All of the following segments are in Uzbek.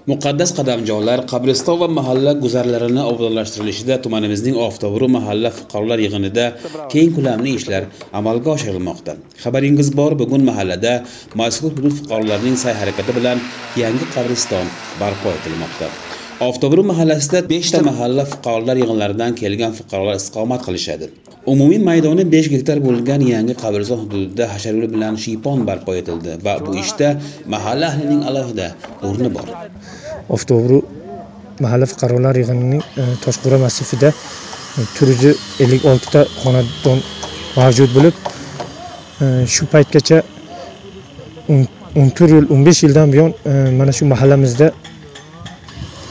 Muqaddas qadamjolar, qabriston va mahalla guzarlarini obodonlashtirilishida tumanimizning Oftobru mahalla fuqarolar yig'inida keng ko'lamli ishlar amalga oshirilmoqda. Xabaringiz bor, bugun mahallada mazkur hudud fuqarolarining sa'y-harakati bilan yangi qabriston barpo etilmoqda. Oftobru mahallasida 5 ta mahalla fuqarolar yig'inlaridan kelgan fuqarolar istiqomat qilishadi. Umumiy maydoni 5 gektar bo'lgan yangi qabriston hududida hashar yo'li bilan shiypon barpo etildi va bu ishda mahalla ahlining alohida o'rni bor. Oftobru mahalla fuqarolar yig'inining Toshqura massivida 456 ta xonadon mavjud bo'lib, shu paytgacha 14 yil, 15 yildan buyon mana shu mahallamizda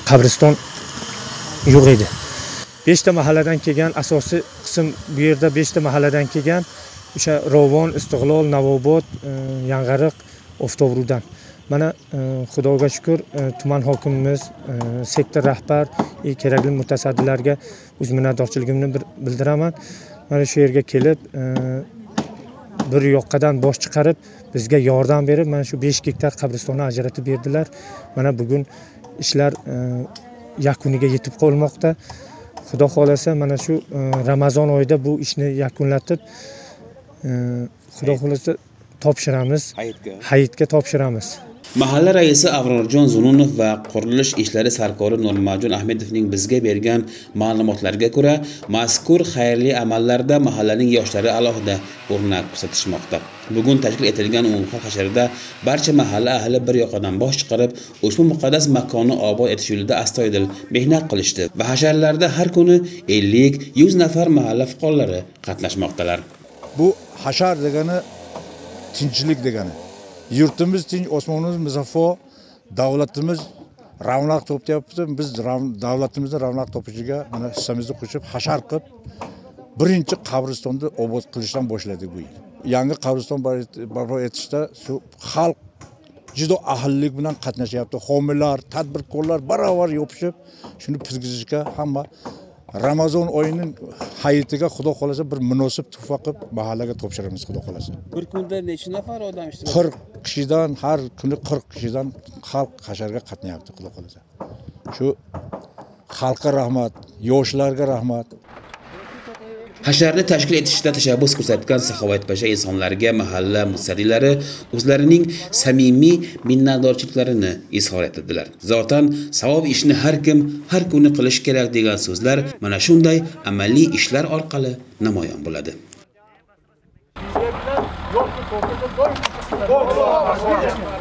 qabriston yo'q edi. 5 ta mahalladan kelgan asosiy qism bu yerda 5 ta mahalladan kelgan o'sha Rovon, Istiqlol, Navobod, Yang'ariq, Oftobrudan. Mana Xudoga shukr, tuman hokimimiz, sektor rahbar, kerakli mutasaddilarga o'z minnatdorchiligimni bildiraman. Mana shu yerga kelib, bir yoqqadan bosh chiqarib, bizga yordam berib, mana shu 5 gektar qabristonni ajratib berdilar. Mana bugun ishlar yakuniga yetib qolmoqda. Xudo xolasa mana shu Ramazon oyida bu ishni yakunlatib, Xudo xolasa topshiramiz. Hayitga topshiramiz. Mahalla raisi Avrorjon Zununov va qurilish ishlari sarkori Nurmajon Ahmedovning bizga bergan ma'lumotlariga ko'ra, mazkur xayrli amallarda mahallaning yoshlari alohida o'rnak ko'rsatishmoqda. Bugun tashkil etilgan umumxalq hasharida barcha mahalla ahli bir yoqadan bosh chiqarib, ushbu muqaddas makonni obod etish yo'lida astoydil mehnat qilishdi va hasharlarda har kuni 50-100 nafar mahalla fuqarolari qatnashmoqdalar. Bu hashar degani tinchlik degani. Yurtimiz tinch, osmonimiz musaffo, davlatimiz ravnaq topyapti. Biz davlatimizni ravnaq topishiga mana hissamizni qo'shib, hashar qilib, birinchi qabristonni obod qilishdan boshladik bu yil. Yangi qabriston barpo etishda shu xalq juda ahillik bilan qatnashyapti. Homiylar, tadbirkorlar barobar yopishib, shuni bitkazishga hamma Ramazon oyining hayitiga Xudo xolasa bir munosib tuhfa qilib mahallaga topshiramiz Xudo xolasa. Bir kunda necha nafar odam ishtirok? 40 kishidan, har kuni 40 kishidan xalq hasharga qatnayapti Xudo xolasa. Shu xalqqa rahmat, yoshlarga rahmat. Hasharni tashkil etishda tashabbus ko'rsatgan saxovatpesha insonlarga mahalla mutasaddilari o'zlarining samimiy minnatdorchiliklarini izhor etdilar. Zotan savob ishni har kim har kuni qilish kerak degan so'zlar mana shunday amaliy ishlar orqali namoyon bo'ladi.